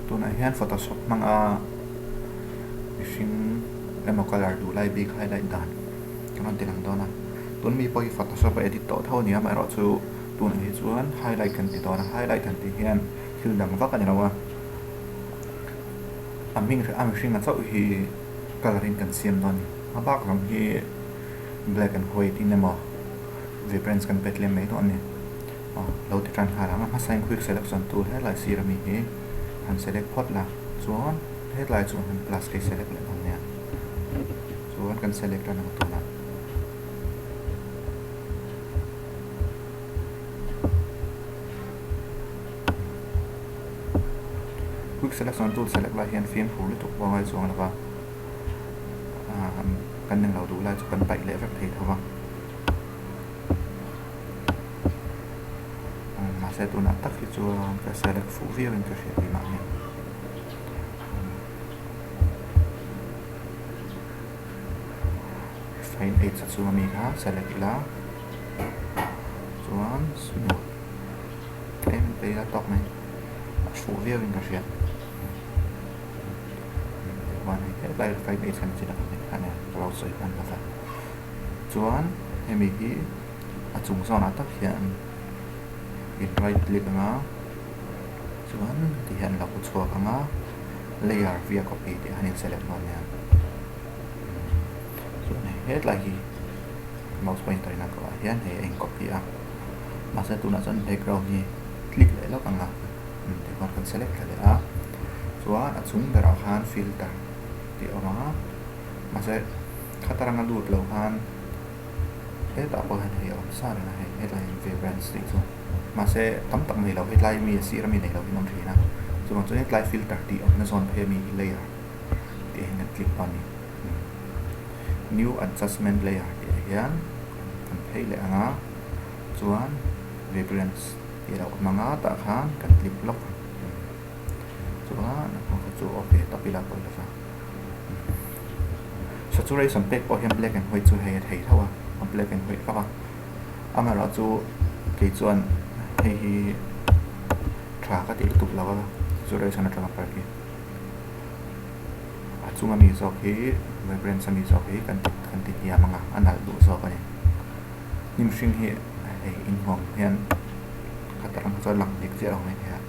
Tunah hian photoshop hmanga mihring emaw colour duh lai bik highlight dan kan rawn ti lang dawn a. Tun mi pawh hi photoshop a edit tawh tho a ni a, amaherawhchu tunah hi chuan highlight kan ti dawn a, highlight han tih hian thil dang vak a ni lo a, a hming a mihringa chauh hi colour in kan siam dawn a ni. A bak lam hi black and white in emaw vibrance kan pe tlem mai dawn a ni. Aw lo ti tan nghal ang a hmasain quick selection tool helai sir ami hi han select phawt la chuan hetlai chu han plus kei select leh dawn nia chuan kan select tan ang tunah. Quick selection tool select lai hian fimkhur lutuk pawh a ngai chuang lova kan englo duh lai chu kan paih leh vek thei tho va. Mahse tunah tak hi chuan ka select fuh viau in ka hria keimah hian. Fine edge a chunga mi kha select ila chuan smooth tlem in pe ila tawk mai a fuh viau in ka hria. Chuan hei hetlai fine edge kan chin ang khan ka lo sawi hman lova. Chuan hemi hi a chung zawnah tak hian in right click ang a, chuan ti hian a lo pu chhuak ang a, layer via copy tih han in select dawn nia. Chuan hei hetlai hi mouse pointer in a kawh ah hian hei a in copy a, mahse tunah chuan background hi click leh lawk ang a, tichuan kan select thla leh a, chuan a chung berah khan filter tih a awm ang a. Mahse, khatar anga lut lo khan hetah pawh hian hei a awm sa reng a hei, hetlai hian vibrance tih chu. Mahse, tam tak nei lo, hetlai mi a sir ami nei lo hian awm thin a. Chuvang chuan hetlai filter tih awmna zawn phei ami hi layer tih ah hian kan click dawn a ni. New adjustment layer tih ah hian kan phei leh ang a, chuan vibrance tih a lo awm ang a, tah khan kan click lawk ang. Chuan a hma kha chu ok tawp ila pawi lova. Saturation pek pawh hian black and white chu hei a thei tho a, a black and white vak a. Amaherawh chu kei chuan hei hi tha ka tih lutuk lo a saturation atanga park hi. A chunga mi zawk hi vibrance a mi zawk hi kan ti kan ti hniam ang a, a nalh duh zawk a ni. Hnim hring hi hei inhmuam hian khatar ang chuan lang dik chiah lo mai thei a.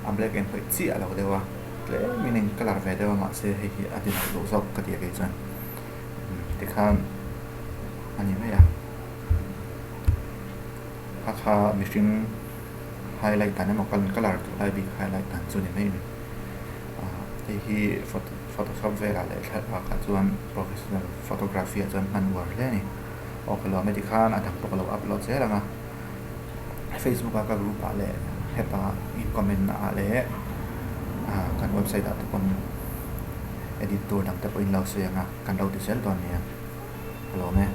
A black and white chiah a lo deuh a, tlem in eng colour ve deuh a mahse hei hi a ti nalh duh zawk ka ti a kei chuan tikhan a ni mai a. A kha mihring highlight dan emaw kan colour duh lai bik highlight dan chu ni mai a ni. Hei hi photoshop velah leh thlalak ah chuan professional photography ah chuan hman uar hle a ni. Aw ka lawm e tikhan a dang pawh ka lo upload zel ang a. Facebook a ka group ah leh heta in comment na ah leh kan website ah te pawn edit tur dang te pawh in lo sawi ang a kan lo ti zel dawn nia ka lawm e.